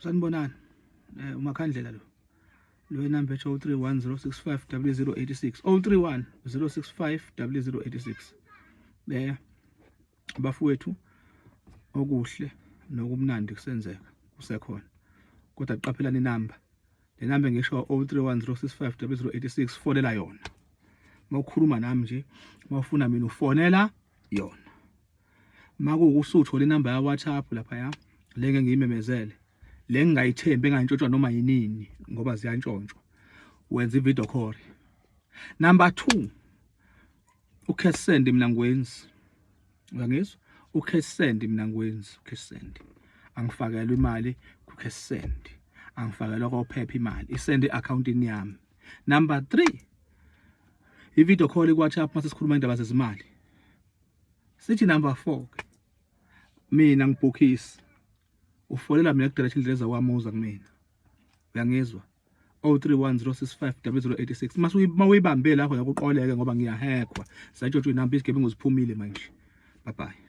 Sanibonani. Umakhandlela lo. Lo number 031065 0086. 031 065 0086. Bafowethu, okuhle nokumnandi kusenzeka kusekhona. Kodwa qaphelani inamba. Le number ngisho 031065 0086, fonela yona. Mawukhuluma nami nje, mawufuna mina ufonela yona. Makuwukusutho le number ya WhatsApp lapha ya le ngeke ngiyimemezele, le ngingayithembi, engantshontshwa noma yinini ngoba ziyantshontshwa, wenza i-video call. Number 2, ucash send mina ngikwenzi, uyangizwa? Ucash send mina ngikwenzi. Ucash send angifakelwa imali ku-cash send, angifakelwa kophepha imali, isend e-accountini yami. Number 3, i-video call ku-WhatsApp mase sikhuluma indaba zezimali. Sithi number 4 ke, mina ngibhukhisi, ufonela mina kudirect indlela zakwamuza kumina, uyangizwa? 0310650086. Mase mawuyibambe lapho yakuqoleke ngoba ngiyahekhwa, zantshotshwa inamba, izigebengu ziphumile manje. Bye bye.